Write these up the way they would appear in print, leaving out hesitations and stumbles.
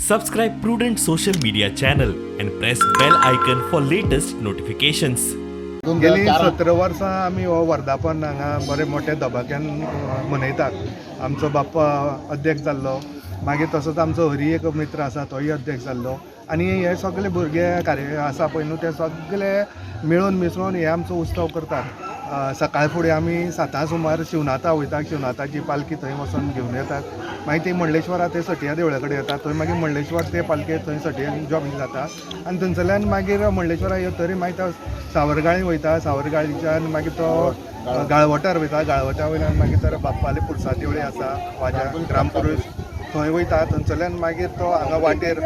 Subscribe Prudent social media channel and press bell icon for latest notifications. गेली 17 वर्सां आमी हो वर्धापन हांगा बरे मोठ्या दबाक्यान मनयतात. आमचो बाप्पा अध्यक्ष जाल्लो, मागीर तसोच आमचो हरी एक मित्र आसा तोय अध्यक्ष जाल्लो आनी हे सगळे भुरगे कार्य आसा पळय न्हू ते सगळे मेळून मिसळून हे आमचो उत्सव करतात. सकाळ फुडें आमी 7 सुमार शिवनाथा वयता, शिवनाथाची पालखी थंय वचोन घेवन येतात. मागीर ती मंडलेश्वरा ते सटिया देवळा कडेन येता, थंय मागीर मंडलेश्वर ते पालखे थंय सटिया जॉईन जाता आनी थंयसरल्यान मागीर मंडलेश्वरा येतरी मागीर तो सावरगाळी वयता, सावरगाळीच्यान मागीर तो गाळवटार वयता, गाळवटा वयल्यान मागीर तर बाप्पाले पुरसा देवळी आसा वाज्या ग्रामपुरूष थंय वयता. थंयसरल्यान मागीर तो हांगा वाटेर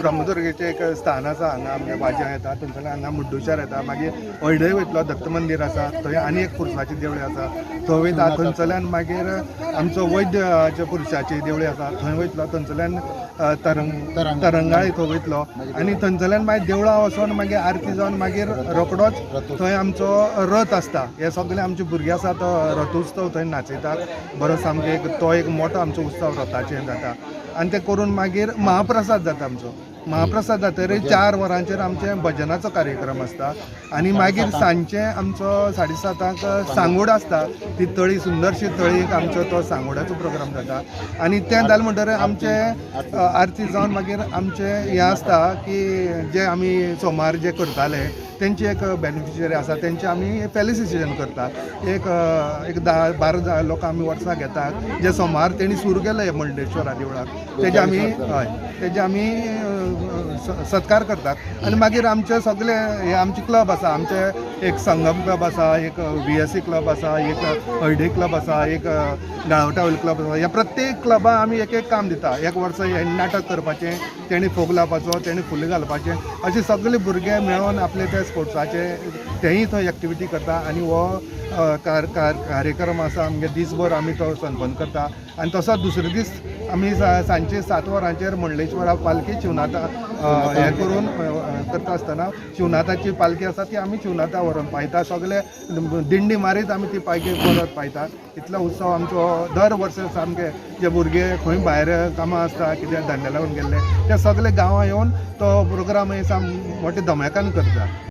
ब्रह्मदुर्गेचें एक स्थान आसा हांगा आमगे वाज्या येता, थंयसरल्यान हांगा मुड्डूशार येता, मागीर हळदय वयतलो दत्त मंदीर आसा थंय आनी एक पुरसाची देवळी आसा थंय वयता. थंयसरल्यान मागीर आमचो वैद्य पुरुषाची देवळी आसा थंय वयतलो, थंयसरल्यान तरंगाळी थंय वयतलो आनी थंयसरल्यान मागीर देवळां वचोन मागीर आरती जावन मागीर रोकडोच थंय आमचो रथ आसता. हे सगळे आमचे भुरगे आसा तो रथोत्सव थंय नाचयतात बरो सामको एक तो एक मोठो आमचो उत्सव रथाचेर जाता आनी ते करून मागीर महाप्रसाद जाता आमचो. महाप्रसाद जातकीर 4 वरांचेर आमचें भजनाचो कार्यक्रम आसता आनी मागीर सांजचे आमचो 7:30 सांगोड आसता, ती तळी सुंदरशी तळी आमचो तो सांगोडाचो प्रोग्राम जाता आनी तें जालें म्हणटकीर आमचे आरती जावन मागीर आमचें हें आसता की जे आमी सोमार जे करताले तेंची एक बेनिफिशरी आसा तेंचे आमी फेलिसिटेशन करतात. एक एक 10-12 लोक आमी वर्सां घेतात जे सोमार तेणी सुरू केले मंडलेश्वरा देवळाक तेजे आमी हय तेजे आमी सत्कार करतात. आनी मागीर आमचे सगळे हे आमचे क्लब आसा, आमचे एक संगम क्लब आसा, एक VSC club आसा, एक हळदी क्लब आसा, एक गाळवटा वयलो क्लब आसा. ह्या प्रत्येक क्लबाक आमी एक एक काम दिता. एक वर्सा हें नाटक करपाचें, तेणी फोग लावपाचो, तेणी फुलां घालपाचें, अशे सगळे भुरगे मेळोन आपले ते स्पोर्ट्साचे तेंय थंय एक्टिविटी करता आनी हो कार्यक्रम आसा आमगे दीसभर आमी तो संपन्न करता. आनी तसोच दुसरे दीस आमी सांजचे 7 वरांचेर मंडलेश्वरा पालखी शिवनाथा हें करून करता आसतना शिवनाथाची पालखी आसा ती आमी शिवनाथा व्हरोन पायता, सगळे दिंडी मारीत आमी ती पालखी परत पायता. इतलो उत्सव आमचो दर वर्सा सामके जे भुरगे खंय भायर कामां आसता कित्याक धंद्या लागून गेल्ले ते सगळे गांवां येवन तो प्रोग्राम साम मोठे धमाक्यान करता.